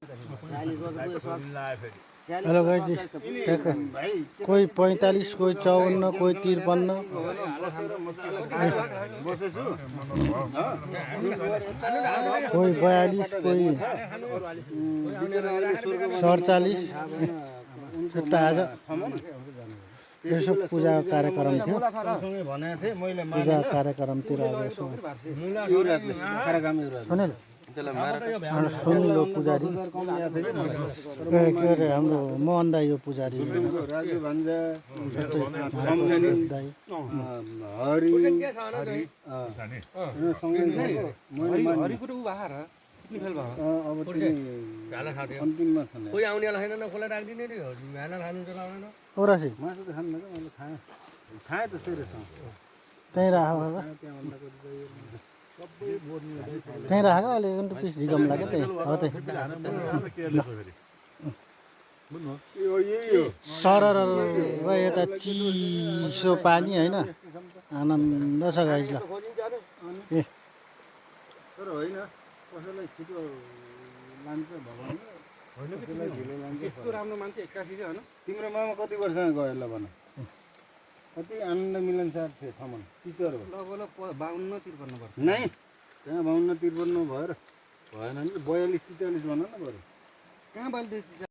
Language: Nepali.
हेलो गाइस जी, कोई 45, कोई 54, कोई 53, कोई 42, कोई 47। आज यसो पूजा कार्यक्रम थियो। पूजा कार्यक्रमतिर अब यसो सुनिल सुनिलो पुजारी के अरे हाम्रो मोहन दाई यो पुजारी कोही आउनेवाला छैन न खोला राखिदिने नि भेना खानु चलाउदैन औरासी त्यहीँ राख त्यहीँ राख अलिकति पिस झिकम लाग्यो त्यही हो त्यही सरर र यता चिसो पानी होइन आनन्द छ गाइस ल ए तर होइन कसैलाई छिटो लान्छ भगवानले होइन कसैलाई ढिलो लान्छ यस्तो राम्रो मान्छे 81 चाहिँ होइन तिम्रो मामा कति वर्षमा गयो ल भन कति आनन्द मिलनसार थियो थमन टिचर हो ल 52 53 वर्ष नै त्यहाँ 52 53 भएर भएन नि 42 43 भन न बरु कहाँ 42